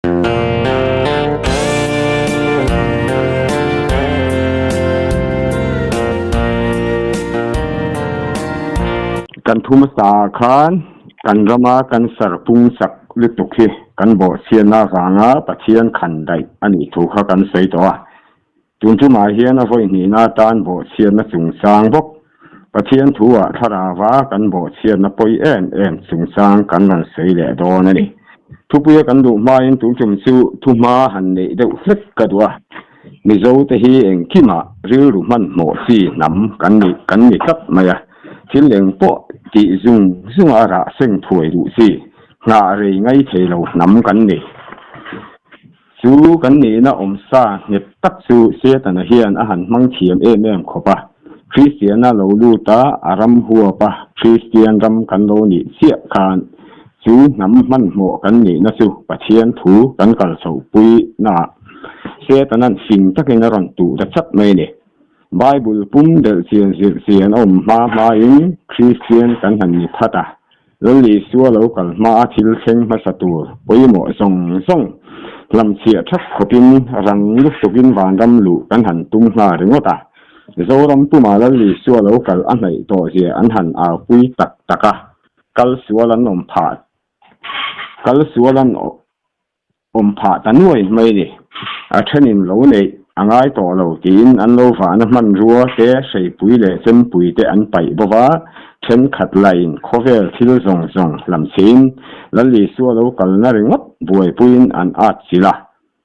Kan thu hmasa ah khan kan rama cancer pung chak lutuk hi kan bawhchhiatna avanga Pathian khan daih a nih thu kha kan sawi tawh a. Tun tumah hian a vawi hnihna atan bawhchhiatna chungchang bawk Pathian thu ah thlarauva kan bawhchhiatna pawi em em chungchang kan rawn sawi leh dawn a ni. Thupuia kan duh hmain tun tum chu thu hma han neih deuh hlek ka duh a. Mizo te hi engkimah rilru hmanhmawh chi hnam kan ni kan ni tlat mai a, thil eng pawh tih zung zunga rah seng thuai duh chi, nghah rei ngai thei lo hnam kan ni. Chu kan nihna awmsa nghet tak chu Setana hian a han hmang thiam em em khawp a, Kristiana lo lut a, a ram huap a, Kristian ram kan lo nih chiah khan chu hnam hmanhmawh kan nihna chu Pathian thu kan kal chhohpui naah Setana'n fing takin a rawn tuh ta chat mai a ni. Bible pum delh chian zirh chian a awm hma hmain Kristian kan han ni phat a, Lal Isua lo kal hmaa thil thleng hmasa tur pawimawh zawng zawng hlamchhiah thak khawpin rang lutukin vanram luh kan han tum nghal ringawt a. Zoram puma Lal Isua lo kal a hnaih tawh zia an han aupui tak tak a, kal sual an awm phah kal sual an awm phah ta nuai mai ni. A thenin lo neih a ngai tawh lo tiin an lo vahna hmanrua te, hreipui leh chempui te an paih bawk a, thenkhat lain khawvel thil zawng zawng hlamchhin Lal Isua lo kalna ringawt buaipuiin an at chilh a.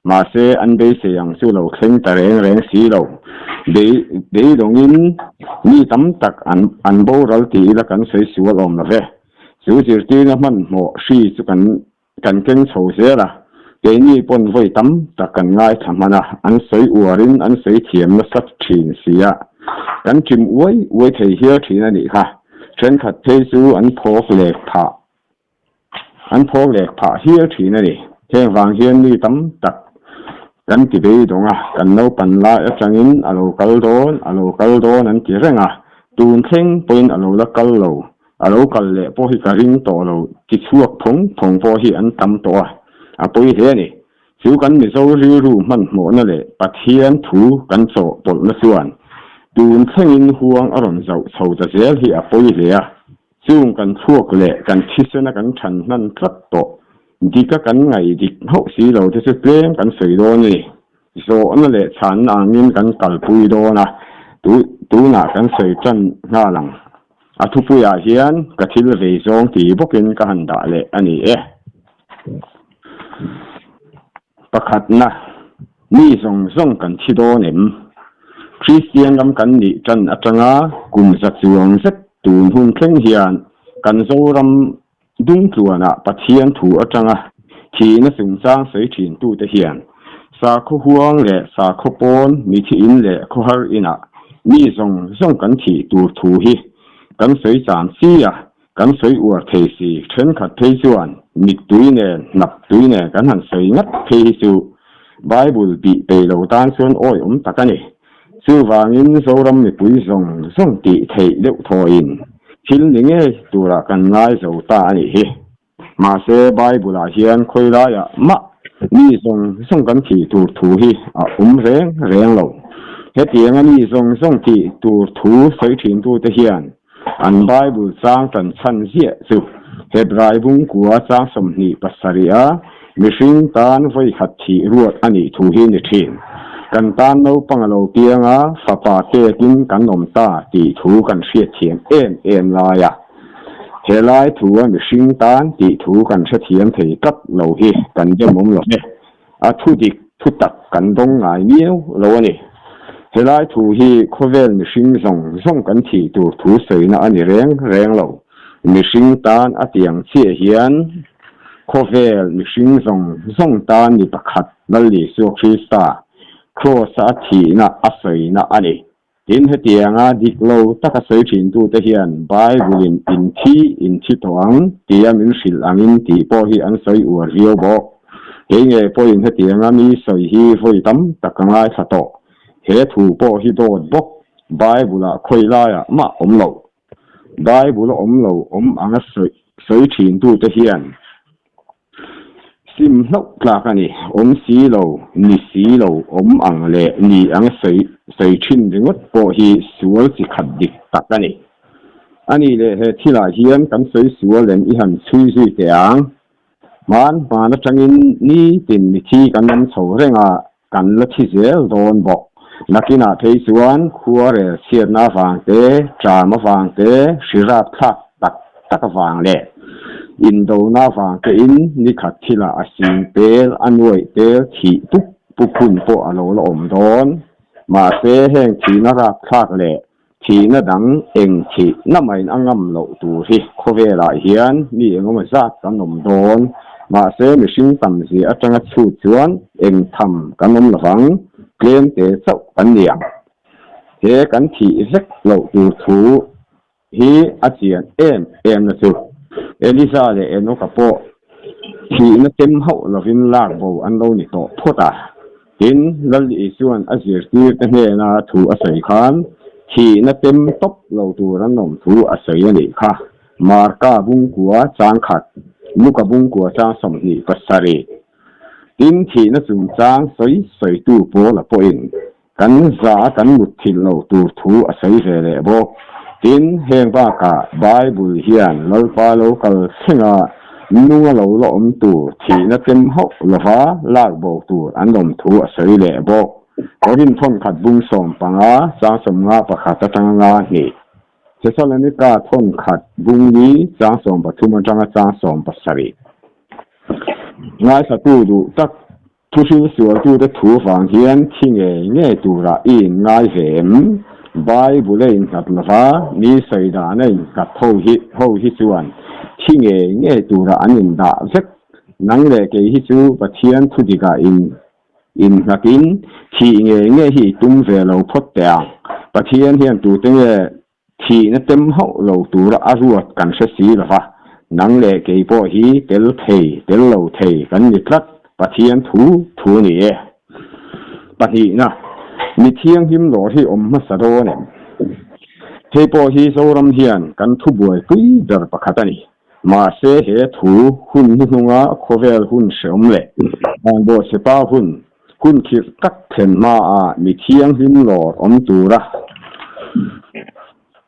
Mahse an beisei ang chu lo thleng ta reng reng si lo. Bei beidawngin mi tam tak an an boral ti ila kan sawi sual awm lo ve. Chu zirtirna hmanhmawh hri chu kan Kan keng chho zel a, keini pawn vawi tam tak kan ngaithla hman a, an sawi uarin an sawi thiam nasa thin si a, kan chim uai uai thei hial thin a nih kha. Thenkhat phei chu an phawk lek phah an phawk lek phah hial thin a ni. Heng vang hian mi tam tak kan ti beidawng a, kan naupan lai atangin a lo kal dawn, a lo kal dawn an ti reng a, tun thleng pawhin a lo la kal lo. A lo kal leh pawh hi ka ring tawh lo, ti chhuak phawng phawng pawh hi an tam tawh a, a pawi hle a ni. Chu kan Mizo rilru hmanhmawhna leh Pathian thu kan chawhpawlhna chuan tun thlengin huang a rawn zauh chho ta zel hi a pawi hle a, chung kan thluak leh kan thisena kan than hnan tlat tawh dika kan ngaih dik hauh si lo te chu tlem kan sawi dawn a ni. Zawhna leh chhanna angin kan kalpui dawn a, tunah kan sawi tan nghal ang. A thupuiah hian ka thil vei zawng ti bawkin ka han dah leh a ni e. Pakhatna, mi zawng zawng kan thi dawn em? Kristian ram kan nih tan atanga kum za chuang zet tun hun thleng hian kan Zoram Dungtluanah Pathian thu atanga thihna chungchang sawi thintute hian sakhaw huang leh sakhaw pawn mithi in leh khawhar inah mi zawng zawng kan thih tur thu hi kan sawi cham chi a, kan sawi uar thei si. Thenkhat phei chuan mittui nen hnap tui nen kan han sawi ngat phei hi chu Bible bih pei lo tan chuan awiawm tak a ni. Chuvangin Zoram mipui zawng zawng tih theih deuh thawhin thil ni ngei turah kan ngai zo ta a nih hi. Mahse Bible-ah hian khawi laiah mah mi zawng zawng kan thih tur thu hi a awm reng reng lo. Hetianga mi zawng zawng thih tur thu sawi thintute hian an Bible chang tan chhan ziah chu Hebrai bungkua chang 27 a mihring tan vawi khat thih ruat a nih thu hi ni thin. Kan tan naupang a lo piang a, fapa pekin kan awm ta tih thu kan hriatthiam em em lai a. He lai thu a mihring tan tih thu kan hrethiam thei tlat lo hi kan demawm lo e. A thu dik thu tak kan dawng ngai miau lo a ni. Helai thu hi khawvel mihring zawng zawng kan thih tur thu sawina a ni reng reng lo. Mihring tan a tiang chiah hian khawvel mihring zawng zawng tan mi pakhat Lal Isua Krista Kraws-a a thihna a sawina a ni. Tin, hetianga dik lo taka sawi thintute hian Bible-in in thi in thi tawh ang tia min hrilh angin tih pawh hi an sawi uar viau bawk. Kei ngei pawhin hetianga mi sawi hi vawi tam tak ka ngaithla tawh. He thu pawh hi dawt bawk, Bible-ah khawi laiah mah awm lo. Bible-a awm lo awm anga sawi thintute hian. Sim hlauh tlak a ni. Awm si lo, ni si lo, awm ang leh ni ang sawi sawi thin ringawt pawh hi sual chi khat dik tak a ni. A nih leh he thilah hian kan sawi sual em i han chhui zui teh ang. Hman hman atangin nitin mithi kan awm chho reng a, kan la thi zel dawn bawk. Nakinah phei chuan khuarel chhiatna avang te, ṭam avang te, hri rapthlak tak tak avang leh indona avang tein nikhat thilah a sing tel, a nuaih tel, thih pup pup hun pawh a lo la awm dawn. Mahse heng thihna rapthlak leh Thihna dang eng thihna main a ngam loh tur hi khawvelah hian mi engemaw zat kan awm dawn. Mahse mihring tam zia atanga chhut chuan eng tham kan awm lovang, tlem te chauh kan ni ang. He kan thih vek loh tur thu hi a chian em em na chu Eliza leh Enoka pawh thihna tem hauh lovin lak bo an lo ni tawh phawt a. Tin, Lal Isua'n a zirtirte hnena thu a sawi khan, thihna tem tawp lo tur an awm thu a sawi a nih kha. Marka bungkua chang khat, Luka bungkua chang 27. Tin, thihna chungchang sawi sawitu Paula pawhin kan za a kan mutthilh lo tur thu a sawi ve leh bawk. Tin, heng bakah Bible hian Lalpa lo kal thlenga nunga lo la awm tur thihna tem hauh lova lak bo tur an awm thu a sawi leh bawk. Korin thawnkhat bung 15 chang 51 atanga nga hnih. Thesalonika thawnkhat bung li chang 13 atanga chang 17. Ngaithlatu duh tak Thuhrilh sualtute thu vang hian thi ngei ngei turah i inngai ve em? Bible a innghat lova, mi sawi dan a innghat ho hi ho hi chuan thi ngei ngei turah an indah vek. Nang leh kei hi chu Pathian thu dikah in innghatin thih ngei ngei hi i tum ve lo phawt teh ang. Pathian hian tute nge Thihna tem hauh lo tura a ruat kan hre si lo va, nang leh kei pawh hi tel thei, tel lo thei kan ni tlat, Pathian thu thu ni e. Pahnihna, mi thianghlim lawr hi awm hmasa dawn em? Hei pawh hi Zoram hian kan thu buaipui ber pakhat a ni. Mahse he thu hun hnuhnunga khawvel hun hreawm leh vanbawhchhepa hun Hun khirh tak thlen hmaah mi thianghlim lawr awm tura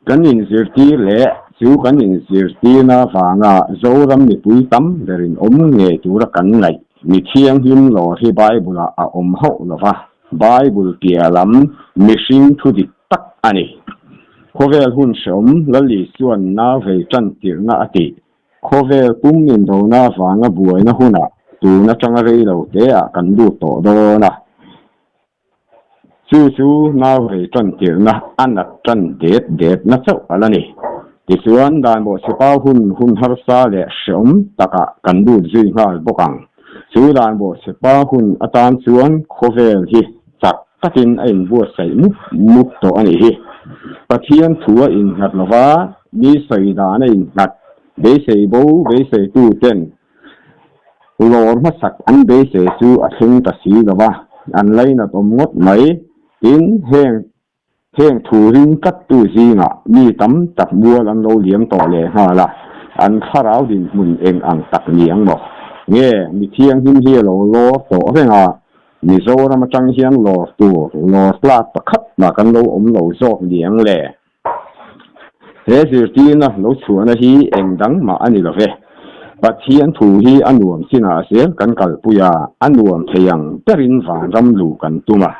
kan inzirtir leh chu kan inzirtirna vanga Zoram mipui tam berin awm ngei tura kan ngaih mi thianghlim lawr hi Bible-ah a awm hauh lo va, Bible piah lam mihring thu dik tak a ni. Khawvel hun hreawm Lali chuan nau vei tan tirhna a tih Khawvel pum indona vanga buaina hunah tun atanga rei lo teah kan lut tawh dawn a. Chu chu nau rei tan tirhna a nat tan det detna chauh a la ni. Tichuan, dan bawhchhepa hun hun harsa leh hreawm takah kan lut zui nghal bawk ang. Chu dan bawhchhepa hun atan chuan khawvel hi chak takin a inbuatsaih mup mup tawh a nih hi. Pathian thu a innghat lova, mi sawi dan a innghat, beisei bo beiseitu ten lawr hmasak an beisei chu a thleng ta si lova, an lainat awm ngawt mai. Tin, heng Heng thu ring tlattu zingah mi tam tak mual an lo liam tawh leh nghal a, an thlarau dinhmun eng ang tak ni ang maw? Nge mi thianghlim hi a lo lawr tawh reng a, Mizoram atang hian lawr tur, lawr tlak pakhat mah kan lo awm lo zawk ni ang le? He zirtirna lo chhuahna hi eng dang mah a ni lo ve. Pathian thu hi a nuam chinah zel kan kalpui a, a nuam thei ang berin vanram luh kan tum a.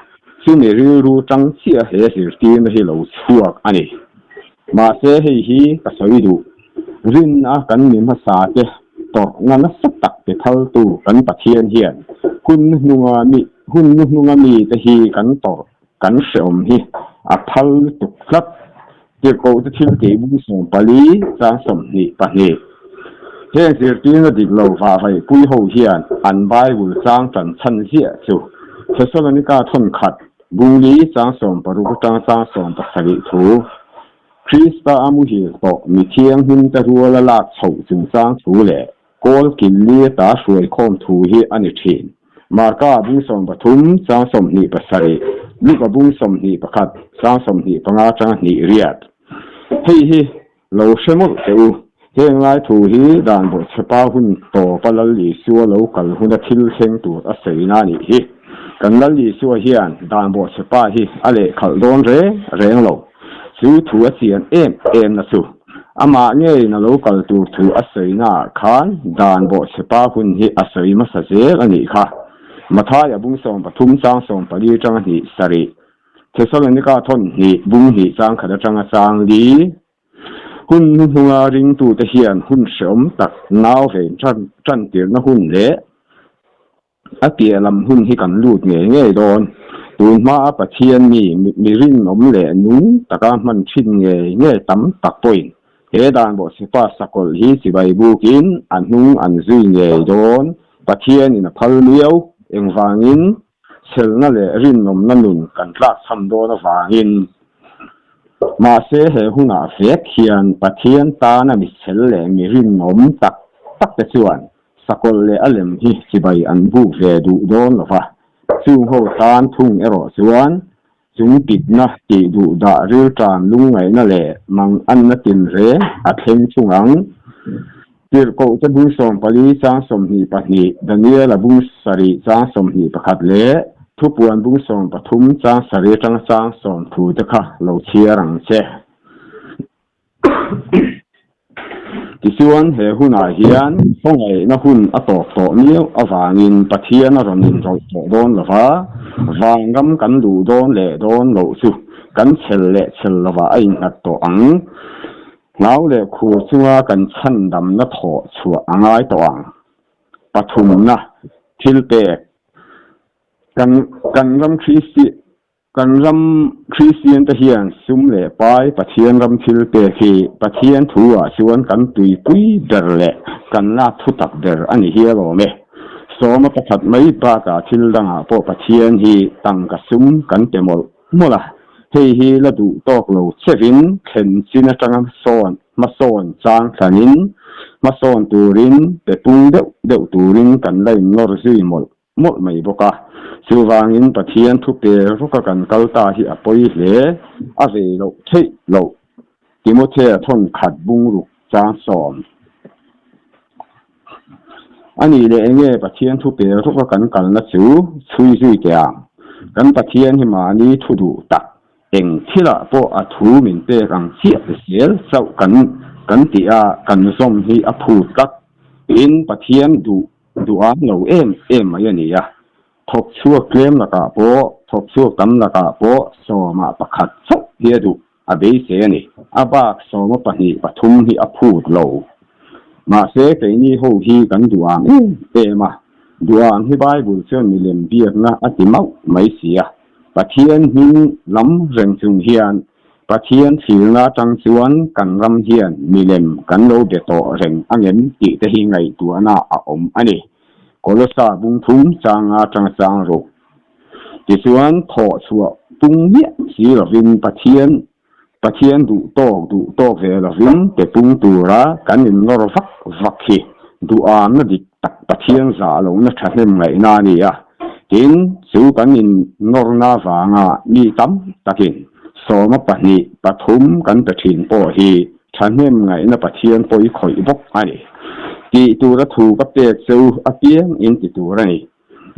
Chumi rilru tang chiah he zirtirna hi lo chhuak a ni. Mahse hei hi ka sawi duh. Rinna kan mi hmasa te tawrhna nasa tak pe phaltu kan Pathian hian hun hnunga mi hun hnunga mi te hi kan tawrh kan hreawm hi a phal lutuk tlat. Tirhkoh te thil tih bung 14 chang 22. Heng zirtirna dik lo vahvaih pui ho hian an Bible chang tan chhan ziah chu Thesalonika thawnkhat bung li chang 60 atanga chang 70 thu, Krista a muhil tawh mi thianghlim te ruala lak chhoh chungchang thu leh Kawl kil li ata hruai khawm thu hi a ni thin. Marka bung 13 chang 27, Luka bung 21 chang 25 atanga hnih riat. Hei hi lo hre mawlh teh u. Heng lai thu hi dan bawhchhepa hun tawpa Lal Isua lo kal huna thil thleng tur a sawina a nih hi. Kan Lal Isua hian dan bawhchhepa hi a lehkhalh dawn reng reng lo. Chu thu a chian em em na chu amah ngeiin a lo kal tur thu a sawinaah khan dan bawhchhepa hun hi a sawi hmasa zel a nih kha. Mathaia bung 13 chang 14 atanga hnih sarih, Thesalonika thawn hnih bung hnih chang khat atanga chang li. Hun hnuhnunga ringtute hian hun hreawm tak nau vein tan tirna hun leh a piah lam hun hi kan lut ngei ngei dawn. Tun hmaa Pathian mi mi rinawm leh nung taka hman thin ngei ngei tam tak pawhin he dan bawhchhepa sakawlh hi chibai bukin a hnung an zui ngei dawn. Pathianin a phal miau engvangin Chhelna leh rinawmna nun kan tlakchham dawn avangin. Mahse, he hunah vek hian Pathian tana mi chhel leh mi rinawm tak tak te chuan sakawlh leh a lem hi chibai an buk ve duh dawn lo va. Chung ho tan thung erawh chuan chung pitna tih duh dah rilṭan lungngaihna leh manganna tinreng a thleng chung ang. Tirhkohte bung 14 chang 22, Daniela bung sarih chang 21 leh Thupuan bung 13 chang sarih atanga chang 30 te kha lo chhiar ang che. Tichuan, he hunah hian khawngaihna hun a tawp tawh miau avangin Pathian a rawn inrawlh tawh dawn lo va, vanram kan duh dawn leh dawn loh chu kan chhel leh chhel lovah a innghat tawh ang. Hlau leh khur chunga kan chhandamna thawh chhuah a ngai tawh ang. Pathumna, thilpek. Kan kan ram Kristi kan ram Kristian te hian sum leh pai Pathian ram thilpek hi Pathian thu ah chuan kan tuipui ber leh kan lak thu tak ber a ni hial awm e. Sawma pakhat mai bakah thil dangah pawh Pathian hi tangka sum kan pe mawlh Mawla, hei hi la duh tawk lo chevin thlen chin atanga sawn hmasawn chang thlanin hmasawn turin pe pung deuh deuh turin kan la innawr zui mawlh mawlh mai bawk a. Chuvangin Pathian thu pe rawka kan kal ta hi a pawi hle, a vei loh theih loh. Timothea thawn khat bungruk chang 10. A nih leh enge Pathian thu pe rawka kan kalna chu chhui zui teh ang. Kan Pathian hi mahni thu duh tak eng thilah pawh a thu min pek ang chiah zel chauh kan kan tih a kan zawm hi a phut tlat. Tin, Pathian duh duh ang lo em em mai a ni a. Thawk chhuak tlem lakah pawh, thawk chhuak tam lakah pawh sawmah pakhat chauh hi a duh. A beisei a ni. A bak sawma pahnih pathum hi a phut lo. Mahse, keini ho hi kan duh ang em em a. Duh ang hi Bible chuan milem biakna a ti mauh mai si a. Pathian hming lam reng chung hian Pathian thilna atang chuan kan ram hian milem kan lo be tawh reng angem tih te hi ngaihtuahna a awm a ni. Kolosa bung thum changa atanga chang ruk. Tichuan, thawh chhuah pung miah si lovin Pathian Pathian duh tawk duh tawk ve lovin pe pung tura kan innawr vak vak hi duhamna dik tak Pathian zah lohna thahnem ngaihna a ni a. Tin, chu kan innawrna vanga mi tam takin sawma pahnih pathum kan pe thin pawh hi thahnem ngaihna Pathian pawi khawih bawk a ni. Tih tura thu ka pek cheu apiang in ti tur a ni.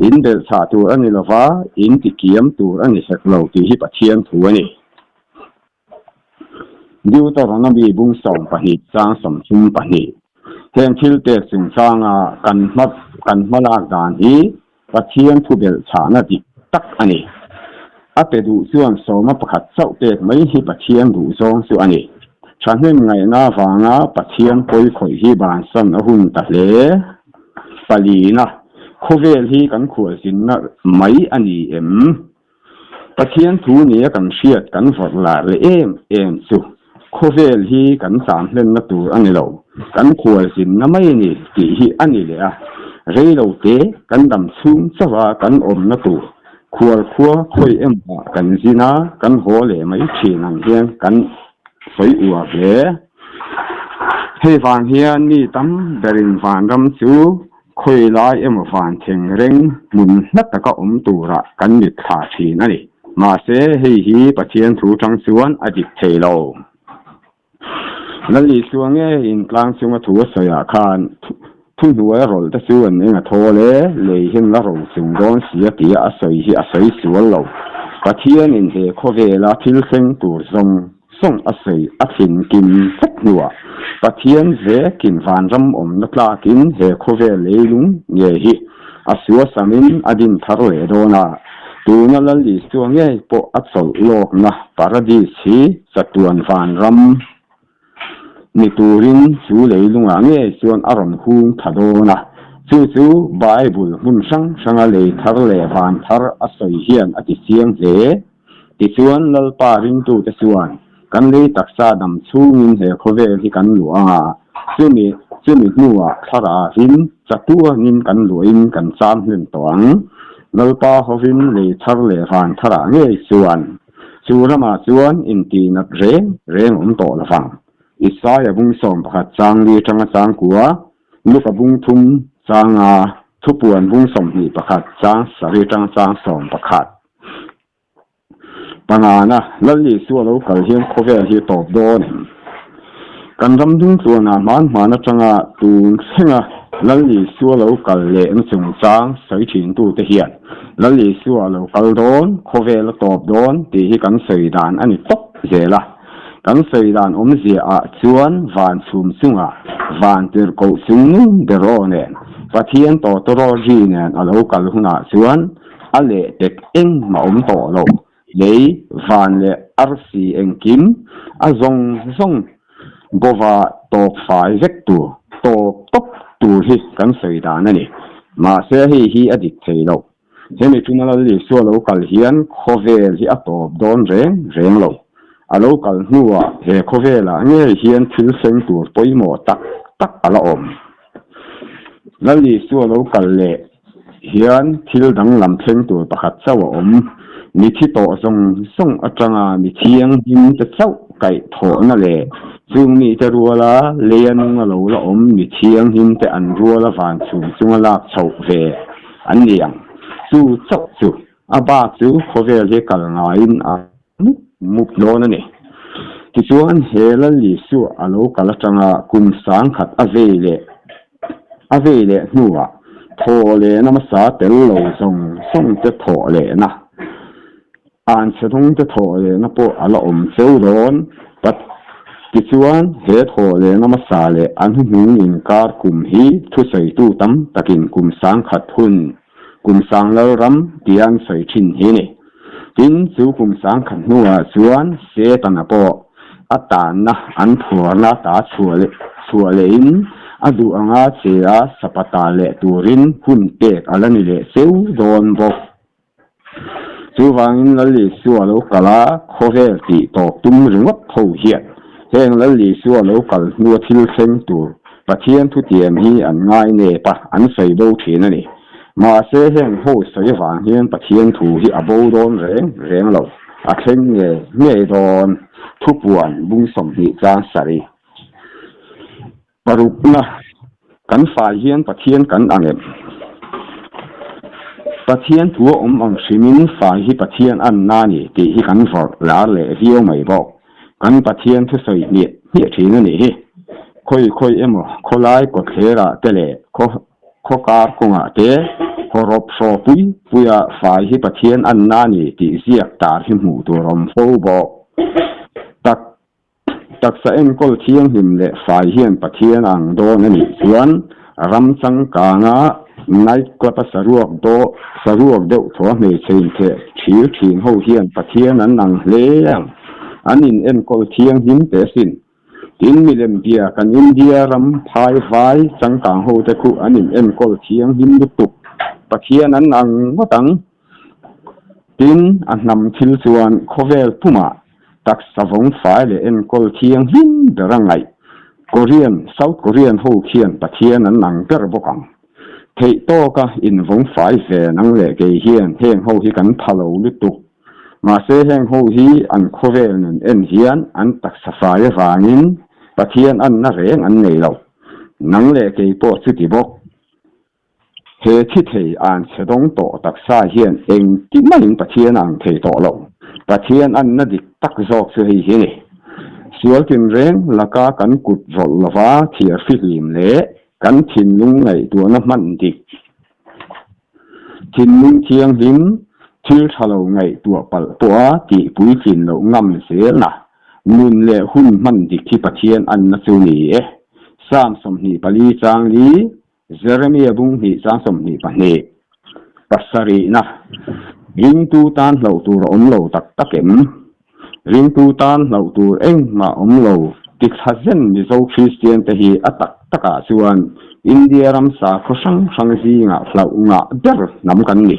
In belh chhah tur a ni lo va, in ti kiam tur a ni hek lo tih hi Pathian thu a ni. Deuteronomy bung 12 chang 32. Heng thil pek chungchanga kan hma kan hmalak dan hi Pathian thu belh chhahna dik tak a ni. A pe duh chuan sawma pakhat chauh pek mai hi Pathian duh zawng chu a ni. Thahnem ngaihna avanga Pathian pawi khawih hi bansan a hun ta hle. Palina, khawvel hi kan khualzinna mai a ni em? Pathian thu nia kan hriat kan vawrh lar leh em em chu khawvel hi kan cham hlenna tur a ni lo, kan khualzinna mai a ni tih hi a ni leh a. Rei lo te kan dam chhung chauh a kan awmna tur khual khua khawi emaw ah kan zin a, kan haw leh mai thin ang hian kan sawi uar hle. Hei vang hian mi tam berin vanram chu khawi lai emaw van theng reng hmun hla taka awm turah kan mit thla thin a ni. Mahse, hei hi Pathian thu tang chuan a dik thei lo. Lal Isua ngeiin tlang chunga thu a sawiah khan thuhnuai rawlh te chu an eng a thawl e, lei hian la ro chung dawn si a tia a sawi hi a sawi sual lo. Pathianin he khawvela thil thleng tur zawng zawng a sawi a thlin kim vek hnuah Pathian vekin vanram awmna tlakin he khawvel leilung nge hi a suasamin a din thar leh dawn a, tuna Lal Isua ngei pawh a chawlh lawkna Paradis hi chatuan vanram ni turin chu leilungah ngei chuan a rawn hung tha dawn a, chu chu Bible hmun hrang hranga lei thar leh van thar a sawi hian a ti chiang hle. Tichuan Lalpa ringtute chuan kan lei taksa dam chhungin he khawvel hi kan luah ang a, chumi chumi hnuah thlarauin chatuanin kan luahin kan cham hlen tawh ang. Lalpa hovin lei thar leh van tharah ngei chuan chu ramah chuan intihnat reng reng awm tawh lovang. Isaia bung 11 chang li atanga chang kua Luka bung thum changa thupuan bung 21 chang sarih atanga chang 11. Pangana, Lal Isua lo kal hian khawvel hi tawp dawn em? Kan ram dung tluanah hman hman atanga tun thlenga Lal Isua lo kal lehna chungchang sawi thintute hian Lal Isua a lo kal dawn, khawvel a tawp dawn tih hi kan sawi dan a ni tawp zel a. Kan sawi dan awmzia ah chuan van chhum chungah van tirhkoh chung nung ber aw nen Pathian tawtawrawri nen a lo kal hunah chuan A leh tek engmah awm tawh lo, lei, van leh arsi engkim a zawng zawng bova tawp fai vek tur, tawp tawp tur hi kan sawi dan a ni. Mahse hei hi a dik thei lo. Hemi tuna Lal Isua lo kal hian khawvel hi a tawp dawn reng reng lo. A lo kal hnuah he khawvelah ngei hian thil thleng tur pawimawh tak tak a la awm. Lal Isua lo kal leh hian thil danglam thleng tur pakhat chauh a awm. Mithi tawh zawng zawng atanga mi thianghlim te chauh kaih thawhna leh chung mite ruala leia nunga lo la awm mi thianghlim te an ruala van chhung chunga lak chhoh ve an ni ang. Chu chauh chu a bak chu khawvel hi kal ngaiin a mup mup dawn a ni. Tichuan he Lal Isua a lo kal atanga kum sangkhat a vei leh a vei leh hnuah thaw lehna hmasa tel lo zawng zawng te thawh lehna, anchhe dawng te thawh lehna pawh a la awm cheu dawn. Pat Tichuan he thawh lehna hmasa leh a hnuhnung inkar kum hi thusawitu tam takin kum sangkhat hun Kum sang Lalram tia an sawi thin hi ni. Tin, chu kum sang khat hnuah chuan Setana pawh a tanna an phuarna ta chhuah lehin a duh anga che a sapata leh turin hun pek a la ni leh cheu dawn bawk. Chuvangin Lal Isua lo kal a, khawvel tih tawp tum ringawt tho hian heng Lal Isua lo kal hnua thil thleng tur Pathian thutiam hi an ngai nep a, an sawi bo thin a ni. Mahse heng ho sawi avang hian Pathian thu hi a bo dawn reng reng lo, a thleng ngei ngei dawn, thupuan bung 20 chang sarih. Parukna, Kan fai hian Pathian kan ang em? Pathian thu a awm ang hrimin fai hi Pathian anna a ni tih hi kan vawrh lar leh viau mai bawk. Kan Pathian thusawi hniah hniah thin a nih hi. Khawi khawi emaw khawlai kawtthlerah te leh khaw kar kawngah te hawrawp hraw pui puia fai hi Pathian anna a ni tih ziak tar hi hmuh tur awm fo bawk. Tak taksa enkawl thianghlim leh fai hian Pathian a ang dawn a nih chuan ram changkanga night club a saruak daw saruak deuh thaw a hmeichhe intheh thil thin ho hian Pathian an ang hle ang. An in enkawl thianghlim teh asin. Tin milem bia kan India ram phai vai changkang ho te khu an in enkawl thianghlim lutuk Pathian an ang ngawt ang. Tin a hnam thil chuan khawvel pumah Taksa vawng fai leh enkawl thianghlim ber a ngaih. Korean, South Korean ho khian Pathian an ang ber bawk ang. Theih tawka invawng fai ve nang leh kei hian heng ho hi kan pha lo lutuk. Mahse heng ho hi an khawvel nun en hian an taksa fai avangin Pathian anna reng an nei lo. Nang leh kei pawh chuti bawk. He thi thei an chhe dawng tawh taksa hian engti maiin Pathian a ang thei tawh lo. Pathian anna dik tak zawk chu hei hi a ni. Sual tinreng laka kan kut rawlh lova thiar fihlim leh kan thinlung ngaihtuahna hman dik. Thinlung thianghlim, thil tha lo ngaihtuah palh pawha tih puitlin loh ngam zelna, nun leh hun hman dik hi Pathian anna chu ni e. Psalm 24 chang li, Jeremia bung hnih chang 22, pasarihna, Ringtu tan hlauh tur a awm lo tak tak em? Ringtu tan hlauh tur engmah awm lo ti thla zen Mizo Kristian te hi a tak takah chuan India ram sakhaw hrang hrang zingah hlauh ngah ber hnam kan ni.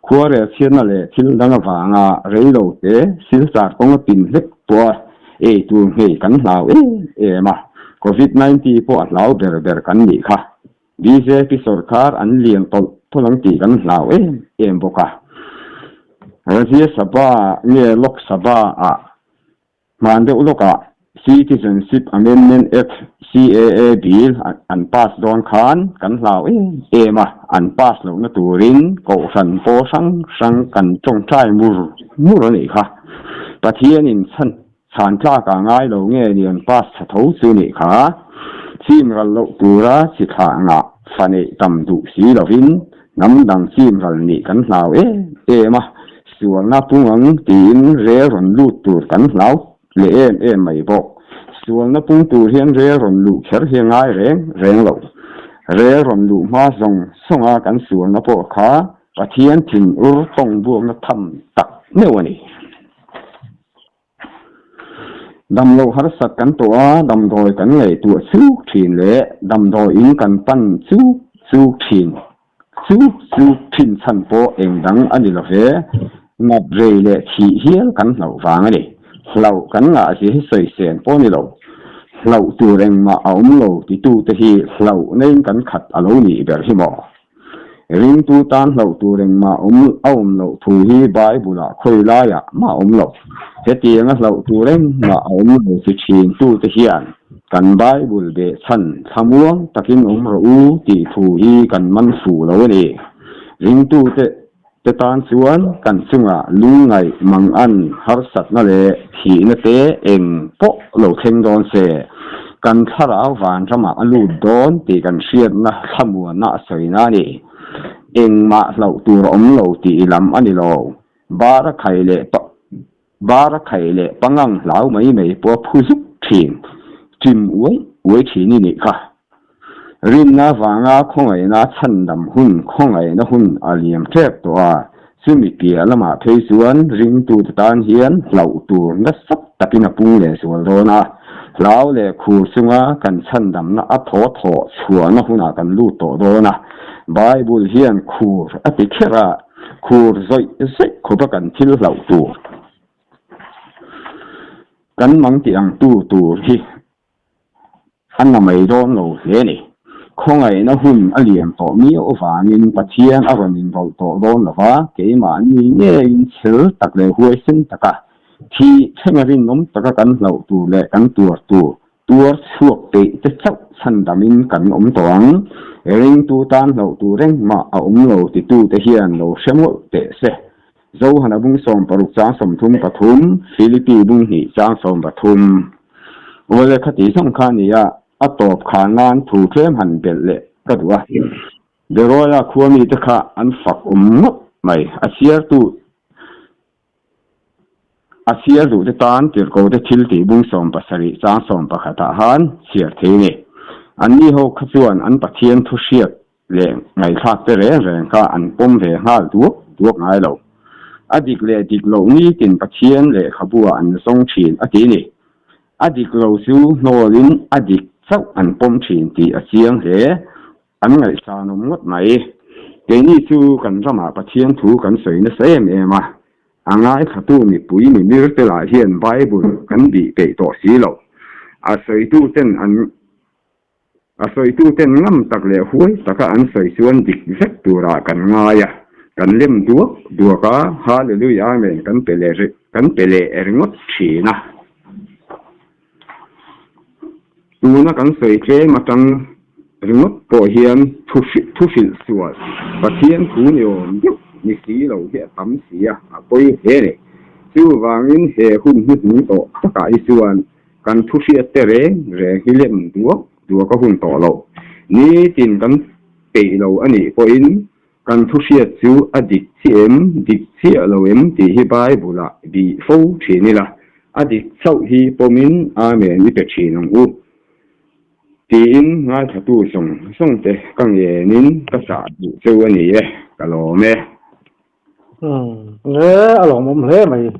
Khuarel chhiatna leh thil dang avanga rei lo te silchar kawnga pin hlek pawha ei tur nghei kan hlau em em a, Covid 19 pawh a hlau ber ber kan nih kha. Bjp sawrkar an lian tawlh tawlh ang tih kan hlau em em bawk a. Rajya Sabha nge Lok Sabha ah hman deuh lawkah Citizenship Amendment Act, CAA, bill an pass dawn khan kan hlau em em a, an pass lohna turin kohhran pawl hrang hrang kan tawngtai mur mur a nih kha. Pathianin chhan Chhan tlak ah ngai lo nge ni an pass tha tho chu nih kha. Chim ral loh tura chi thlah ngah fa neih tam duh si lovin hnam dang chim ral nih kan hlau em em a, sualna pung ang tiin rel rawn lut tur kan hlau leh em em mai bawk. Sualna pung tur hian rel rawn luh kher hi a ngai reng reng lo. Rel rawn luh hma zawng zawng a kan sualna pawh kha Pathian thinur tawng buakna tham tak meuh a ni. Damloh harsat kan tawh a, damdawi kan ngaihtuah chuk thin leh damdawi in kan pan chuk chuk thin. Chuk chuk thin chhan pawh eng dang a ni lo ve, ngat rei leh thih hial kan hlauh vang a ni. Hlauh kan ngah zia hi sawisên pawh a ni lo. Hlauh tur engmah a awm lo titute hi hlauh naiin kan khat a lo nih ber hi maw? Ringtu tan hlauh tur engmah awm a awm loh thu hi Bible-ah khawi laiah mah awm lo. Hetianga hlauh tur engmah a awm lo chi thin tute hian kan Bible behchhan thlamuang takin awm rawh u tih thu hi kan man fu lo a ni. Ringtute te tan chuan kan chungah lungngaih mangan harsatna leh thihna te eng pawh lo thleng dawn se, kan thlarau vanramah a lut dawn tih kan hriatna thlamuanna a sawina a ni. Engmah hlauh tur a awm lo tih lam a ni lo. Bara khai leh bara khai leh pangang hlau mai mai pawh a phu zuk thin, ṭim uai uai thin i nih kha. Rinna vanga khawngaihna chhandam hun khawngaihna hun a liam ṭep tawh a, chumi piah lamah phei chuan ringtute tan hian hlauh tur nasa takin a pung leh zual dawn a, hlau leh khur chunga kan chhandamna a thaw thawh chhuahna hunah kan lut tawh dawn a, Bible hian khur a ti kher a, khur zawih zawih khawpa kan thil hlauh tur kan mang tih ang tu tur hi A na mai dawn lo hle a ni. Khawngaihna hun a lian tawh miau avangin Pathian a rawn inrawlh tawh dawn lo va, keimahni ngeiin chhel tak leh huaisen taka thi thlenga rinawm taka kan hlauh tur leh kan tuar tur tuar chhuak peih te chauh chhandamin kan awm tawh ang. Ringtu tan hlauh tur engmah a awm lo titute hian lo hre mawlh teh se. Zohana bung 60 chang 33, Philippi bung hnih chang 13. Awle khati zawng kha a ni a, a tawp kha nan thu tlem han belh leh ka duh a. Beroia khua mite kha an fak awm ngawt mai, a chhiartu a chhiar duhte tan tirhkote thil tih bung 17 chang 11 ah han chhiar thei a ni. Anni ho kha chuan an Pathian thu hriat leh ngaihthlak te reng reng kha an pawm ve nghal duak duak ngai lo. A dik leh dik loh nitin Pathian lehkhabu ah an zawng thin a ti ni. A dik lo chu hnawlin a dik chauh an pawm thin tih a chiang hle. An ngaihsanawm ngawt mai. Keini chu kan ramah Pathian thu kan sawi nasa em em a, a ngaithlatu mipui mimir te lah hian Bible kan bih peih tawh si lo. A sawitu ten an A sawituten ngam tak leh huai taka an sawi chuan dik vek turah kan ngai a, kan lem duak duak a, Hallelujah Amen kan pe leh kan pe leh ringawt thin a. Tuna kan sawi tlem atang ringawt pawh hian thu thu hrilh sual Pathian thu ni awm deuh ni si lo hi a tam si a, a pawi hle a ni. Chuvangin he hun hnuhnung tawh takah hi chuan. Kan thu hriat te reng reng hi lem duak duak a hun tawh lo. Nitin kan peih lo a nih pawhin kan thu hriat chu a dik chiah em, dik chiah lo em tih hi Bible ah bih fo thin ila, a dik chauh hi pawmin Amen i pe thin ang u. Tiin ngaithatu zawng zawng te ka ngenin ka chah duh cheu a ni e, ka lawm e. Umm, e, a lawmawm hle mai.